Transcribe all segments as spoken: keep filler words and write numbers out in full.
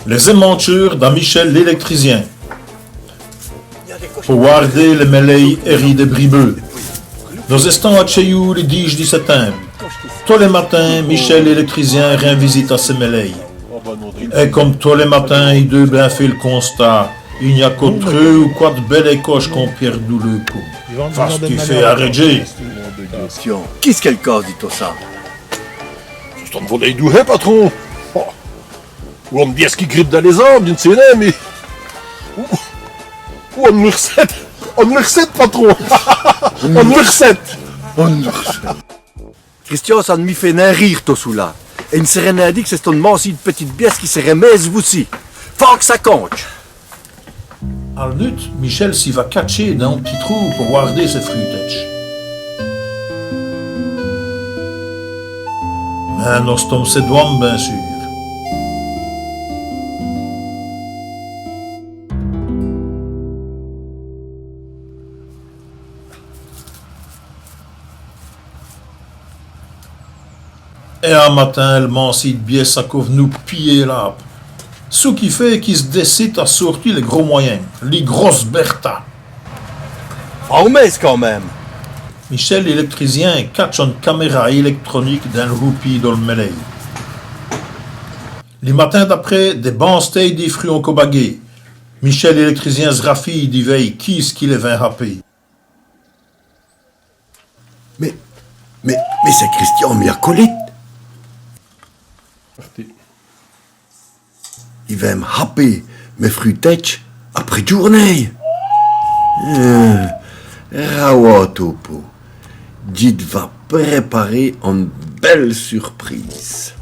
Lès-aventures da Michel l'èlèctricyin. Po wârder lès mèlèyes èri dès bribus. Nos èstans à Tchèyou li dîj di sètimbe. Tos lès matins, Michel l'èlèctricyin rind visite à sès mèlèyes. Èt come tos lès matins, i deût bén fé l' constat, i gn-a co treûs ou cwate bèlès coches qu'ont pièrdou leû coupe. Fâce qui fét arèdjî. Tiens, qu'èst-ce qu'èle cause di tot ça ? C'è-st-one volêye d'ouhèts, patron. Oh. Ou one bièsse qui gripe dins lès-ârbes, dji n' sé nin, mins... Ou, ou one lurcète. One lurcète, patron. One lurcète. One lurcète. Christian, ça n' mi fét nin rîre, tot çoula. Èt i n' sèrè nin dit qu' c'è-st-one mansîye pitite bièsse qui sèrè mèse vêci. Fâque ça candje. Al nut', Michel si va catcher dins on p'tit trou po wârder sès frutèdjes. Mins nos-st-ome sès dwats, bén sûr. Èt in matin, li mansîye bièsse a co v'nou piyî l'âbe. Çou qui fét qu'i s' dècide a sôrti lès gros mwèyins, li grosse Bertha. Fâme quand min.me. Michel l'èlèctricyin catche one camèra èlèctronique dins l' houpî dol mèlèye. Li matin d'après, dès banstèyes di frûts ont co bagué. Michel l'èlèctricyin s' rafîye di vèy quî ç' qui lès vint haper. Mins, mins, mins c'èst Christian, mès acolytes. I vint m' haper mès frutèdjes après djoûrnêye. Hum, rawâde on pô. Dji t' va préparer one bèle surprîse.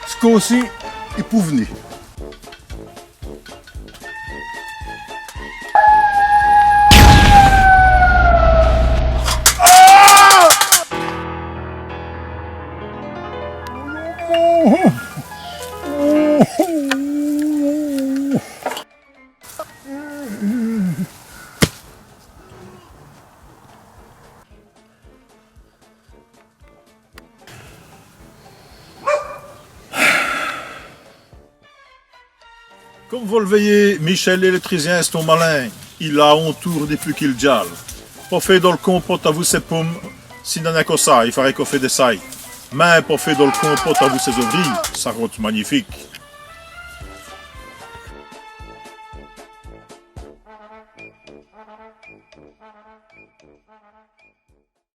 Ç' côp-ci, i pout v'ni. Come vos l' vèyez, Michel l'èlèctricyin èst on malin. Il a on toûr di pus qui l' diâle. Po fé dol compote avou sès poumes, ci n'èst nin co ça, i fârè co fé dès sayes. Mins po fé dol compote avou sès ovrîs, ça rote magnifique.